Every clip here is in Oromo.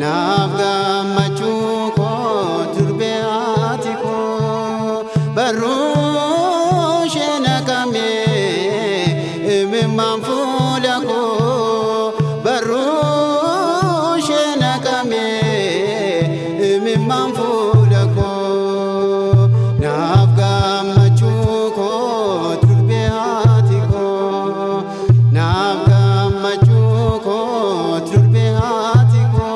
Naaf gammachuu koo durbee haati koo barruu ishee naqamee imimmaan fuula koo barruu ishee naqamee imimmaan fuula koo naaf gammachuu koo durbee haati koo naaf gammachuu koo durbee haati koo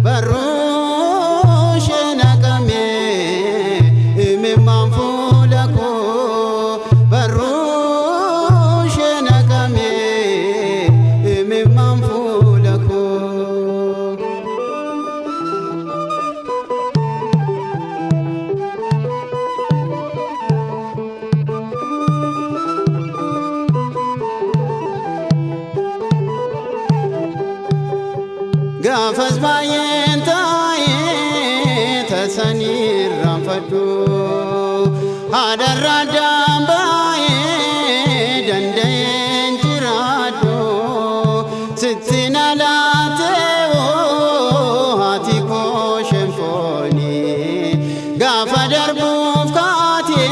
barruu ishee naqamee imimmaan fuula koo barruu ishee naqamee imimmaan fuula koo. Gaafas baay'een taa'ee tasanii irraanfadhu haadharraa addaan baay'ee danda'een jiraadhu sitti na laatee haati koo shenfoonii gaafa darbuuf kaatee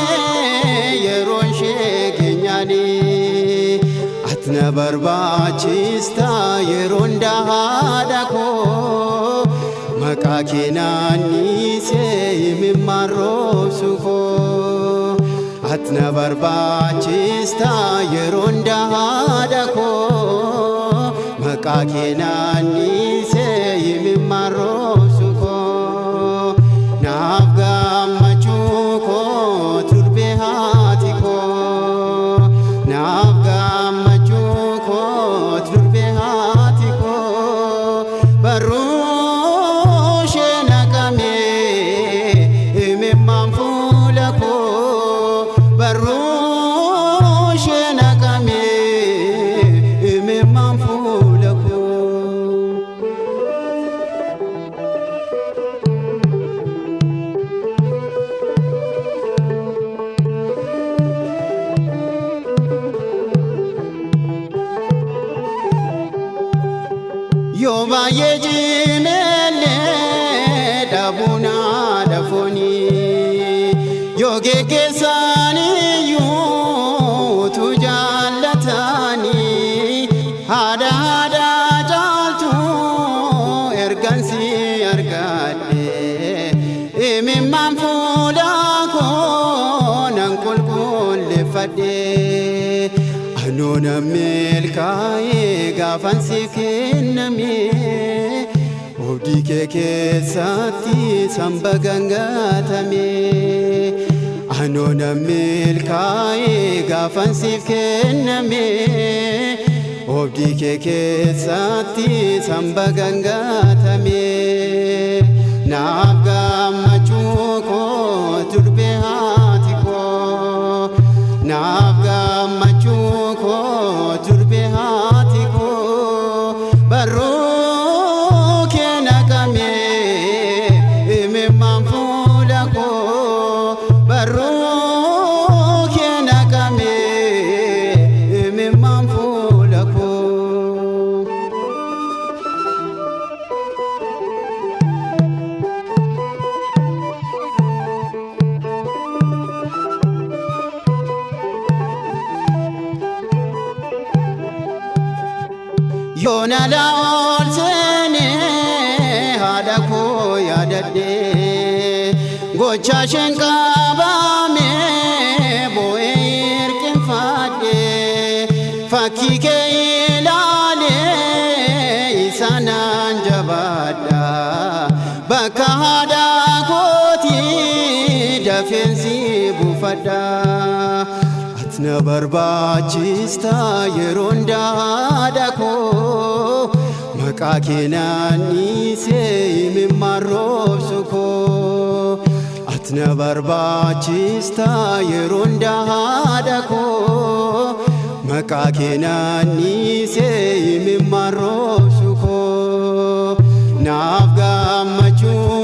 yeroo ishee keenyaanii ati na barbaachista yeroo hundaa haadha koo maqaa kee naannisee imimmaan roobsu koo ati na barbaachista yeroo hundaa haadha koo maqaa kee naannisee imimmaan roobsu koo naaf gammachuu koo durbee haati koo naaf gammachuu koo durbee haati koo barruu ishee naqamee imimmaan fuula koo barruu ishee naqamee imimmaan fuula koo. Yoo baay'ee cimeellee dhabuun haadha foonii yoo geggeessaniyyuu utuu jaallatanii haadha haadha caaltu ergansi argadhe imimmaan fuula koo nan qulqulleeffadhe. Anoo milkaa'ee gaafan siif kenname oobdii kee keessatti samba gangatame. Anoo milkaa'ee gaafan siif kenname oobdii kee keessatti samba gangatame. Naaf gammachuu koo durbee haati koo naaf gammachuu koo durbee haati koo barruu kee naqamee imimmaan fuula koo barruu kee naqamee imimmaan fuula koo. Yoona laol seenee haadha koo yaadadhee gocha isheen qabame boo'ee hirqinfadhee fakkii kee ilaalee isaanaan jabaadha bakka haadha kootii dafeensi buufadha. Ati na barbaachista yeroo hundaa haadha koo maqaa kee naannisee imimmaan roobsu koo ati na barbaachista yeroo hundaa haadha koo maqaa kee naannisee imimmaan roobsu koo naaf gammachuu